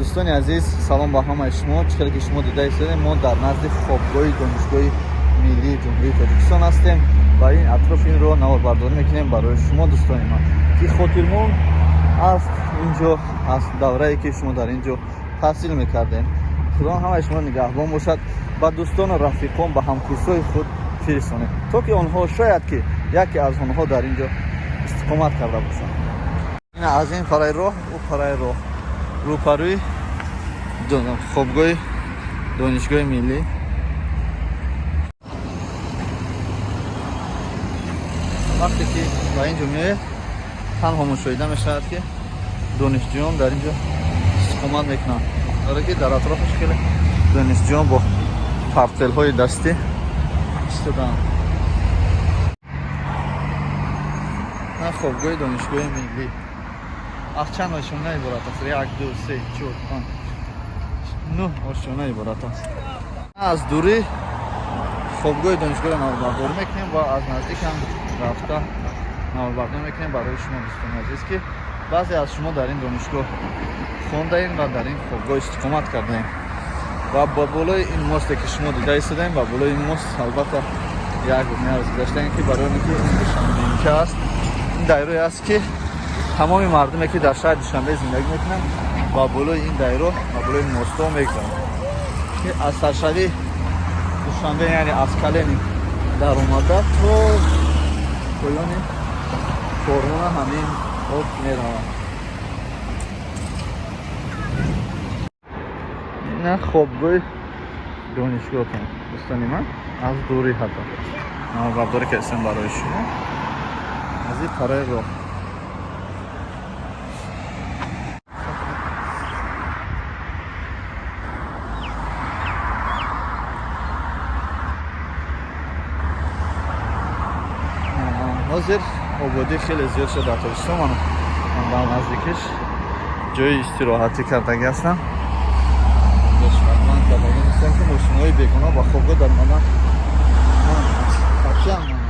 Дӯстони азиз, салом ба ҳамаи шумо. Чӣ хеле ки шумо дида истодем, мо дар назди хобгоҳи Донишгоҳи миллии Ҷумҳурии Тоҷикистон ҳастем ва ин атрофи инро наворбардорӣ мекунем барои шумо, дӯстони ман, ки хотирмон аст инҷо аз даврае ки шумо дар ин ҷо таҳсил мекардем. Худо ҳамаи шумо нигаҳбон бошад. Ба дӯстону рафиқон, ба ҳамкурсҳои худ фирисонед, то ки онҳо шояд ки яке аз онҳо дар ин ҷо истиқомат карда бошанд. Ин аз ин параи роҳ, ӯ параи роҳ, рӯпарӯи хобгоҳи Донишгоҳи миллӣ. Вақте ки ба ин ҷо меояд, танҳо мушоҳида мешавад, ки донишҷӯён дар ин ҷо истиқомат мекунанд, барое ки дар атрофаш хеле донишҷӯён бо портфелҳои дастӣ истодаанд. На, хобгоҳи Донишгоҳи миллӣ аз чанд ошёна иборат аст? Як, ду, се, чор, панҷ, нӯҳ ошёна иборат аст. Аз дурӣ хобгоҳи донишгоҳро наворбардорӣ мекунем ва аз наздик ҳам рафта наворбардорӣ мекунем барои шумо, дӯстони азиз, ки баъзе аз шумо дар ин донишгоҳ хондаем ва дар ин хобгоҳ истиқомат кардаем. Ва ба болои ин мосте ки шумо дида истодаем, ба болои ин мост албатта як ниёз гузаштаем, ки барои он ки ин Душанбенча аст, ин дайрое аст, ки тамоми мардуме ки дар шаҳри Душанбе зиндагӣ мекунанд, ба болои ин дайро, ба болои мостҳо мегузаранд, ки аз саршавии Душанбе, яъне аз Калени даромада то поёни Корона, ҳамин об меравад. Ина хобгоҳи донишгоҳтон, дӯстони ман, аз дурӣ ҳатто наворбардорӣ кардем барои шумо аз ин параи роҳ. Ҳозир ободӣ хеле зиёд шуд дар Тоҷикистон. Ман дар наздикиш ҷои истироҳатӣ кардагӣ ҳастам. Ман кардагӣ нестам, ки мошинаҳои бегуноҳ ба хобгоҳ даромадан қатъиян.